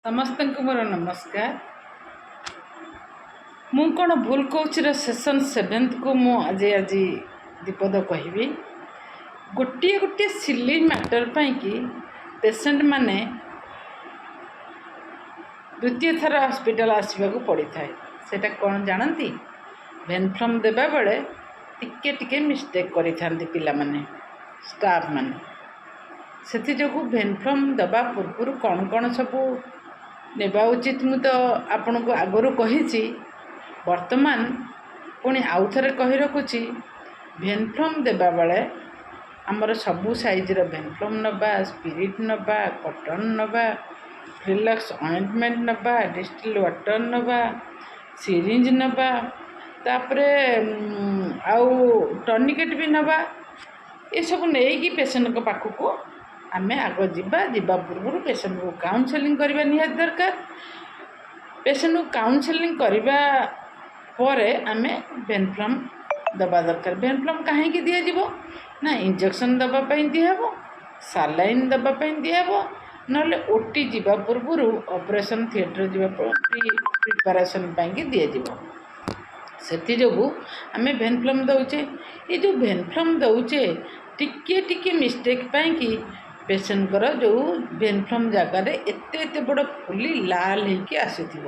ସମସ୍ତଙ୍କୁ ମୋର ନମସ୍କାର। ମୁଁ କ'ଣ ଭୁଲ କହୁଛିର ସେସନ୍ ସେଭେନ୍ଥକୁ ମୁଁ ଆଜି ଆଜି ଦିପଦ କହିବି। ଗୋଟିଏ ଗୋଟିଏ ସିଲି ମ୍ୟାଟର୍ ପାଇଁକି ପେସେଣ୍ଟମାନେ ଦ୍ୱିତୀୟ ଥର ହସ୍ପିଟାଲ ଆସିବାକୁ ପଡ଼ିଥାଏ। ସେଇଟା କ'ଣ ଜାଣନ୍ତି? ଭେନଫ୍ଲମ୍ ଦେବାବେଳେ ଟିକେ ଟିକେ ମିଷ୍ଟେକ୍ କରିଥାନ୍ତି ପିଲାମାନେ, ଷ୍ଟାଫ୍ମାନେ। ସେଥିଯୋଗୁଁ ଭେନଫ୍ଲମ୍ ଦେବା ପୂର୍ବରୁ କ'ଣ କ'ଣ ସବୁ ନେବା ଉଚିତ, ମୁଁ ତ ଆପଣଙ୍କୁ ଆଗରୁ କହିଛି। ବର୍ତ୍ତମାନ ପୁଣି ଆଉ ଥରେ କହି ରଖୁଛି। ଭେନଫ୍ଲମ୍ ଦେବାବେଳେ ଆମର ସବୁ ସାଇଜ୍ର ଭେନଫ୍ଲମ୍ ନେବା, ସ୍ପିରିଟ୍ ନେବା, କଟନ୍ ନେବା, ରିଲାକ୍ସ ଅଏଣ୍ଟମେଣ୍ଟ ନେବା, ଡିଷ୍ଟିଲ୍ ୱାଟର୍ ନେବା, ସିରିଞ୍ଜ ନେବା, ତାପରେ ଆଉ ଟର୍ନିକେଟ୍ ବି ନେବା। ଏସବୁ ନେଇକି ପେସେଣ୍ଟଙ୍କ ପାଖକୁ ଆମେ ଆଗ ଯିବା। ଯିବା ପୂର୍ବରୁ ପେସେଣ୍ଟକୁ କାଉନସେଲିଂ କରିବା ନିହାତି ଦରକାର। ପେସେଣ୍ଟକୁ କାଉନସେଲିଂ କରିବା ପରେ ଆମେ ଭେନଫ୍ଲମ୍ ଦେବା ଦରକାର। ଭେନଫ୍ଲମ୍ କାହିଁକି ଦିଆଯିବ ନା, ଇଞ୍ଜେକ୍ସନ୍ ଦେବା ପାଇଁ ଦିଆହେବ, ସାଲାଇନ୍ ଦେବା ପାଇଁ ଦିଆହେବ, ନହେଲେ ଓଟି ଯିବା ପୂର୍ବରୁ, ଅପରେସନ୍ ଥିଏଟର୍ ଯିବା ପ୍ରିପାରେସନ୍ ପାଇଁକି ଦିଆଯିବ। ସେଥିଯୋଗୁଁ ଆମେ ଭେନଫ୍ଲମ୍ ଦେଉଛେ। ଏ ଯେଉଁ ଭେନଫ୍ଲମ୍ ଦେଉଛେ, ଟିକିଏ ଟିକିଏ ମିଷ୍ଟେକ୍ ପାଇଁକି ପେସେଣ୍ଟଙ୍କର ଯେଉଁ ଭେନଫ୍ଲମ୍ ଜାଗାରେ ଏତେ ଏତେ ବଡ଼ ଫୁଲି ଲାଲ ହେଇକି ଆସିଥିବ,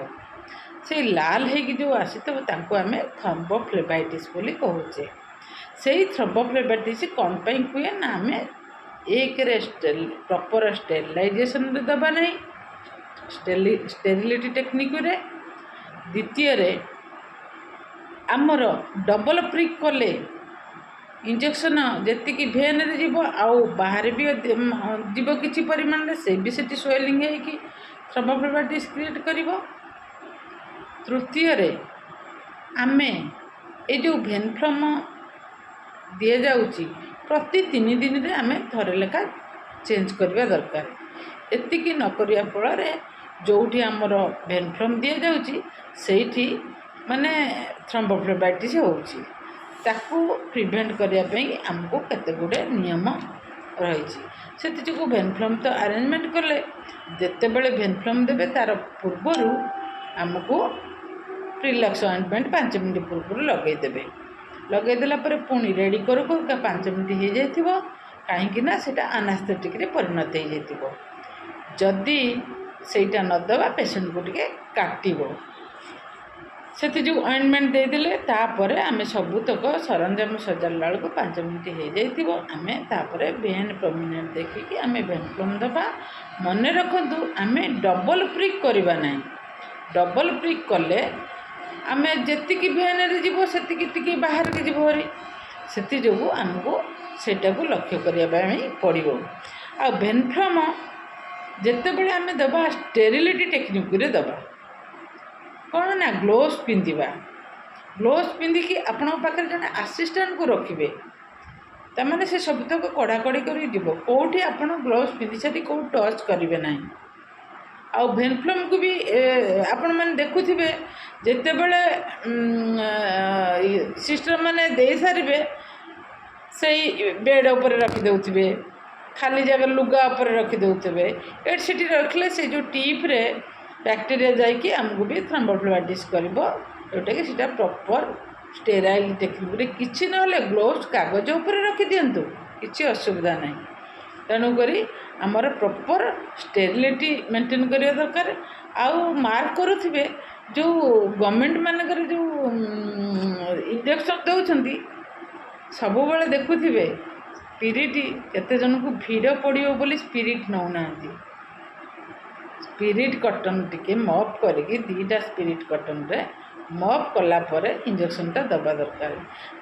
ସେଇ ଲାଲ ହେଇକି ଯେଉଁ ଆସିଥିବ, ତାଙ୍କୁ ଆମେ ଥ୍ରମ୍ବୋଫ୍ଲେବାଇଟିସ୍ ବୋଲି କହୁଛେ। ସେଇ ଥ୍ରମ୍ବୋଫ୍ଲେବାଇଟିସ୍ କ'ଣ ପାଇଁ ହୁଏ ନା, ଆମେ ଏକରେ ପ୍ରପର୍ ଷ୍ଟେରିଲାଇଜେସନ୍ରେ ଦେବା ନାହିଁ, ଷ୍ଟେରିଲିଟି ଟେକ୍ନିକ୍ରେ। ଦ୍ୱିତୀୟରେ ଆମର ଡବଲ୍ ପ୍ରିକ୍ କଲେ ଇଞ୍ଜେକ୍ସନ୍ ଯେତିକି ଭେନ୍ରେ ଯିବ, ଆଉ ବାହାରେ ବି ଯିବ କିଛି ପରିମାଣରେ, ସେ ବି ସେଠି ସ୍ୱେଲିଂ ହେଇକି ଥ୍ରମ୍ବୋଫ୍ଲେବାଇଟିସ୍ କ୍ରିଏଟ୍ କରିବ। ତୃତୀୟରେ ଆମେ ଏ ଯେଉଁ ଭେନଫ୍ଲମ୍ ଦିଆଯାଉଛି, ପ୍ରତି 3 ଦିନରେ ଆମେ ଥରେ ଲେଖା ଚେଞ୍ଜ କରିବା ଦରକାର। ଏତିକି ନ କରିବା ଫଳରେ ଯେଉଁଠି ଆମର ଭେନଫ୍ଲମ୍ ଦିଆଯାଉଛି, ସେଇଠି ମାନେ ଥ୍ରମ୍ବୋଫ୍ଲେବାଇଟିସ୍ ହେଉଛି। ତାକୁ ପ୍ରିଭେଣ୍ଟ କରିବା ପାଇଁ ଆମକୁ କେତେ ଗୁଡ଼ିଏ ନିୟମ ରହିଛି। ସେଥିଯୋଗୁଁ ଭେନଫ୍ଲମ୍ ତ ଆରେଞ୍ଜମେଣ୍ଟ କଲେ, ଯେତେବେଳେ ଭେନଫ୍ଲମ୍ ଦେବେ, ତା'ର ପୂର୍ବରୁ ଆମକୁ ପ୍ରିଲକ୍ସ ଅଏଣ୍ଟମେଣ୍ଟ 5 ମିନିଟ୍ ପୂର୍ବରୁ ଲଗାଇଦେବେ। ଲଗାଇଦେଲା ପରେ ପୁଣି ରେଡ଼ି କରୁ କରୁକା 5 ମିନିଟ୍ ହେଇଯାଇଥିବ, କାହିଁକି ନା ସେଇଟା ଆନାସ୍ଥେଟିକ୍ରେ ପରିଣତ ହେଇଯାଇଥିବ। ଯଦି ସେଇଟା ନଦେବା, ପେସେଣ୍ଟକୁ ଟିକେ କାଟିବ। ସେଥିଯୋଗୁଁ ଅଏଣ୍ଟମେଣ୍ଟ ଦେଇଦେଲେ, ତାପରେ ଆମେ ସବୁତକ ସରଞ୍ଜାମ ସଜାଡ଼ିଲା ବେଳକୁ 5 ମିନିଟ୍ ହେଇଯାଇଥିବ। ଆମେ ତାପରେ ଭେନ୍ ପ୍ରମିନେଣ୍ଟ ଦେଖିକି ଆମେ ଭେନଫ୍ଲମ୍ ଦେବା। ମନେ ରଖନ୍ତୁ, ଆମେ ଡବଲ୍ ପ୍ରିକ୍ କରିବା ନାହିଁ। ଡବଲ୍ ପ୍ରିକ୍ କଲେ ଆମେ ଯେତିକି ଭେନ୍ରେ ଯିବ, ସେତିକି ଟିକେ ବାହାରକୁ ଯିବ ଭାରି। ସେଥିଯୋଗୁଁ ଆମକୁ ସେଇଟାକୁ ଲକ୍ଷ୍ୟ କରିବା ପାଇଁ ପଡ଼ିବ। ଆଉ ଭେନଫ୍ଲମ୍ ଯେତେବେଳେ ଆମେ ଦେବା, ଷ୍ଟେରିଲିଟି ଟେକ୍ନିକ୍ରେ ଦେବା। କ'ଣ ନା ଗ୍ଲୋଭ୍ସ ପିନ୍ଧିବା। ଗ୍ଲୋଭ୍ସ ପିନ୍ଧିକି ଆପଣଙ୍କ ପାଖରେ ଜଣେ ଆସିଷ୍ଟାଣ୍ଟକୁ ରଖିବେ। ତାମାନେ ସେ ସବୁତକ କଢ଼ାକଢ଼ି କରିକି ଯିବ। କେଉଁଠି ଆପଣ ଗ୍ଲୋଭ୍ସ ପିନ୍ଧି ସାରି କେଉଁ ଟଚ୍ କରିବେ ନାହିଁ। ଆଉ ଭେନଫ୍ଲମ୍କୁ ବି ଆପଣମାନେ ଦେଖୁଥିବେ, ଯେତେବେଳେ ସିଷ୍ଟର୍ମାନେ ଦେଇସାରିବେ, ସେଇ ବେଡ଼୍ ଉପରେ ରଖିଦେଉଥିବେ, ଖାଲି ଜାଗାରେ ଲୁଗା ଉପରେ ରଖିଦେଉଥିବେ। ଏଠି ସେଠି ରଖିଲେ ସେ ଯେଉଁ ଟିପ୍ରେ ବ୍ୟାକ୍ଟେରିଆ ଯାଇକି ଆମକୁ ବି ଥ୍ରମ୍ବୋଫ୍ଲେବାଇଟିସ୍ କରିବ। ଯେଉଁଟାକି ସେଇଟା ପ୍ରପର୍ ଷ୍ଟେରାଇଲ୍ ଟେକ୍ନିକ୍ରେ, କିଛି ନହେଲେ ଗ୍ଲୋଭ୍ସ କାଗଜ ଉପରେ ରଖିଦିଅନ୍ତୁ, କିଛି ଅସୁବିଧା ନାହିଁ। ତେଣୁକରି ଆମର ପ୍ରପର୍ ଷ୍ଟେରିଲିଟି ମେଣ୍ଟେନ୍ କରିବା ଦରକାର। ଆଉ ମାର୍କ କରୁଥିବେ, ଯେଉଁ ଗଭର୍ଣ୍ଣମେଣ୍ଟ ମାନଙ୍କରେ ଯେଉଁ ଇଞ୍ଜେକ୍ସନ୍ ଦେଉଛନ୍ତି, ସବୁବେଳେ ଦେଖୁଥିବେ ସ୍ପିରିଟ୍, କେତେ ଜଣଙ୍କୁ ଭିଡ଼ ପଡ଼ିବ ବୋଲି ସ୍ପିରିଟ୍ ନେଉନାହାନ୍ତି। ସ୍ପିରିଟ୍ କଟନ୍ ଟିକେ ମପ୍ କରିକି, ଦୁଇଟା ସ୍ପିରିଟ୍ କଟନ୍ରେ ମପ୍ କଲା ପରେ ଇଞ୍ଜେକ୍ସନ୍ଟା ଦେବା ଦରକାର।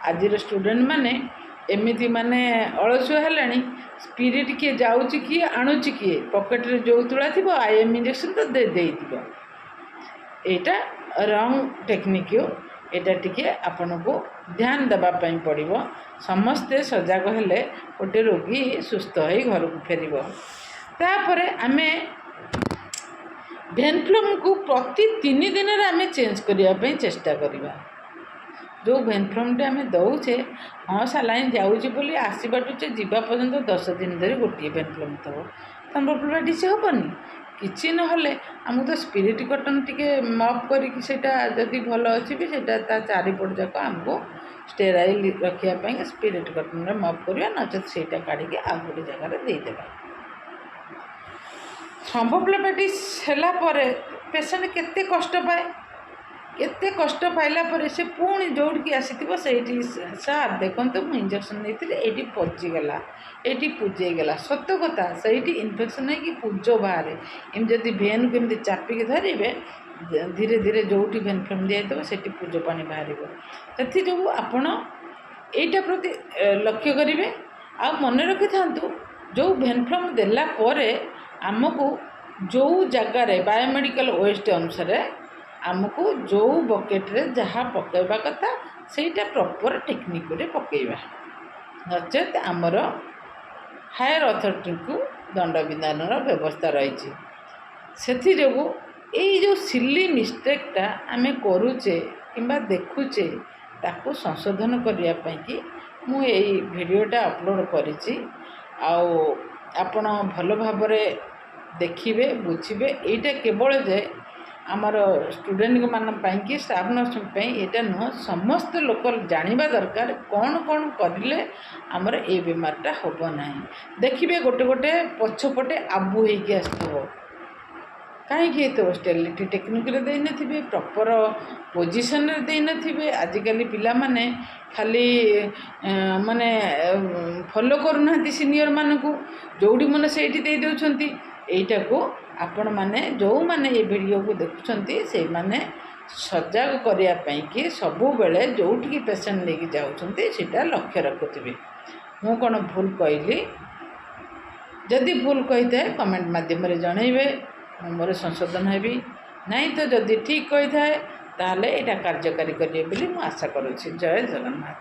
ଆଜିର ଷ୍ଟୁଡ଼େଣ୍ଟମାନେ ଏମିତି ମାନେ ଅଳସୁଆ ହେଲେଣି, ସ୍ପିରିଟ୍ କିଏ ଯାଉଛି କିଏ, ଆଣୁଛି କିଏ? ପକେଟରେ ଯେଉଁ ତୁଳା ଥିବ, I M injection ତ ଦେଇଯିବ। ଏଇଟା ରଙ୍ଗ ଟେକ୍ନିକ୍। ଏଇଟା ଟିକେ ଆପଣଙ୍କୁ ଧ୍ୟାନ ଦେବା ପାଇଁ ପଡ଼ିବ। ସମସ୍ତେ ସଜାଗ ହେଲେ ଗୋଟେ ରୋଗୀ ସୁସ୍ଥ ହେଇ ଘରକୁ ଫେରିବ। ତାପରେ ଆମେ ଭେନଫ୍ଲମ୍କୁ ପ୍ରତି 3 ଦିନରେ ଆମେ ଚେଞ୍ଜ କରିବା ପାଇଁ ଚେଷ୍ଟା କରିବା। ଯେଉଁ ଭେନଫ୍ଲମ୍ଟି ଆମେ ଦେଉଛେ, ହଁ, ସାଲାଇନ୍ ଯାଉଛି ବୋଲି ଆସିବାଠୁ ଯେ ଯିବା ପର୍ଯ୍ୟନ୍ତ 10 ଦିନ ଧରି ଗୋଟିଏ ଭେନଫ୍ଲମ୍ ଥିବ, ଥ୍ରମ୍ବୋଫ୍ଲେବାଇଟିସ୍ ହେବନି। କିଛି ନହେଲେ ଆମକୁ ତ ସ୍ପିରିଟ୍ କଟନ୍ ଟିକେ ମପ୍ କରିକି ସେଇଟା ଯଦି ଭଲ ଅଛି ବି, ସେଇଟା ତା ଚାରିପଟ ଯାକ ଆମକୁ ଷ୍ଟେରାଇଲ୍ ରଖିବା ପାଇଁ ସ୍ପିରିଟ୍ କଟନ୍ରେ ମପ୍ କରିବା, ନଚେତ୍ ସେଇଟା କାଢ଼ିକି ଆଉ ଗୋଟେ ଜାଗାରେ ଦେଇଦେବା। ଥ୍ରମ୍ବୋଫ୍ଲେବାଇଟିସ୍ ହେଲା ପରେ ପେସେଣ୍ଟ କେତେ କଷ୍ଟ ପାଏ। କେତେ କଷ୍ଟ ପାଇଲା ପରେ ସେ ପୁଣି ଯେଉଁଠିକି ଆସିଥିବ ସେଇଠି, "ସାର୍, ଦେଖନ୍ତୁ, ମୁଁ ଇଞ୍ଜେକ୍ସନ୍ ନେଇଥିଲି, ଏଇଠି ପଚିଗଲା, ଏଇଠି ପୁଜେଇଗଲା।" ସତ କଥା, ସେଇଠି ଇନଫେକ୍ସନ୍ ହେଇକି ପୁଜ ବାହାରେ। ଏମିତି ଯଦି ଭେନ୍କୁ ଏମିତି ଚାପିକି ଧରିବେ, ଧୀରେ ଧୀରେ ଯେଉଁଠି ଭେନ୍ ଫେନ୍ ଦିଆହେଇଥିବ, ସେଠି ପୁଜ ପାଣି ବାହାରିବ। ସେଥିଯୋଗୁଁ ଆପଣ ଏଇଟା ପ୍ରତି ଲକ୍ଷ୍ୟ କରିବେ। ଆଉ ମନେ ରଖିଥାନ୍ତୁ, ଯେଉଁ ଭେନଫ୍ଲମ୍ ଦେଲା ପରେ ଆମକୁ ଯେଉଁ ଜାଗାରେ ବାୟୋମେଡ଼ିକାଲ ୱେଷ୍ଟ ଅନୁସାରେ ଆମକୁ ଯେଉଁ ବକେଟରେ ଯାହା ପକାଇବା କଥା, ସେଇଟା ପ୍ରପର୍ ଟେକ୍ନିକ୍ରେ ପକାଇବା, ନଚେତ୍ ଆମର ହାୟର ଅଥରିଟିଙ୍କୁ ଦଣ୍ଡବିଧାନର ବ୍ୟବସ୍ଥା ରହିଛି। ସେଥିଯୋଗୁଁ ଏଇ ଯେଉଁ ସିଲି ମିଷ୍ଟେକ୍ଟା ଆମେ କରୁଛେ କିମ୍ବା ଦେଖୁଛେ, ତାକୁ ସଂଶୋଧନ କରିବା ପାଇଁକି ମୁଁ ଏଇ ଭିଡ଼ିଓଟା ଅପଲୋଡ଼ କରିଛି। ଆଉ ଆପଣ ଭଲ ଭାବରେ ଦେଖିବେ, ବୁଝିବେ। ଏଇଟା କେବଳ ଯେ ଆମର ଷ୍ଟୁଡ଼େଣ୍ଟମାନଙ୍କ ପାଇଁକି, ଷ୍ଟାଫ୍ ନର୍ସଙ୍କ ପାଇଁ ଏଇଟା ନୁହଁ, ସମସ୍ତ ଲୋକ ଜାଣିବା ଦରକାର କ'ଣ କ'ଣ କରିଲେ ଆମର ଏଇ ବେମାରଟା ହେବ ନାହିଁ। ଦେଖିବେ, ଗୋଟେ ଗୋଟେ ପଛପଟେ ଆବୁ ହେଇକି ଆସିଥିବ। କାହିଁକି ହେଇଥିବ? ଷ୍ଟେରିଲିଟି ଟେକ୍ନିକ୍ରେ ଦେଇନଥିବେ, ପ୍ରପର୍ ପୋଜିସନ୍ରେ ଦେଇନଥିବେ। ଆଜିକାଲି ପିଲାମାନେ ଖାଲି ମାନେ ଫଲୋ କରୁନାହାନ୍ତି ସିନିୟରମାନଙ୍କୁ, ଯେଉଁଠି ମନେ ସେଇଠି ଦେଇ ଦେଉଛନ୍ତି। ଏଇଟାକୁ ଆପଣମାନେ, ଯେଉଁମାନେ ଏ ଭିଡ଼ିଓକୁ ଦେଖୁଛନ୍ତି, ସେଇମାନେ ସଜାଗ କରିବା ପାଇଁକି ସବୁବେଳେ ଯେଉଁଠିକି ପେସେଣ୍ଟ ନେଇକି ଯାଉଛନ୍ତି, ସେଇଟା ଲକ୍ଷ୍ୟ ରଖୁଥିବେ। ମୁଁ କ'ଣ ଭୁଲ କହିଲି? ଯଦି ଭୁଲ କହିଥାଏ, କମେଣ୍ଟ ମାଧ୍ୟମରେ ଜଣାଇବେ, ମୁଁ ମୋର ସଂଶୋଧନ ହେବି। ନାହିଁ ତ ଯଦି ଠିକ୍ କହିଥାଏ, ତାହେଲେ ଏଇଟା କାର୍ଯ୍ୟକାରୀ କରିବେ ବୋଲି ମୁଁ ଆଶା କରୁଛି। ଜୟ ଜଗନ୍ନାଥ।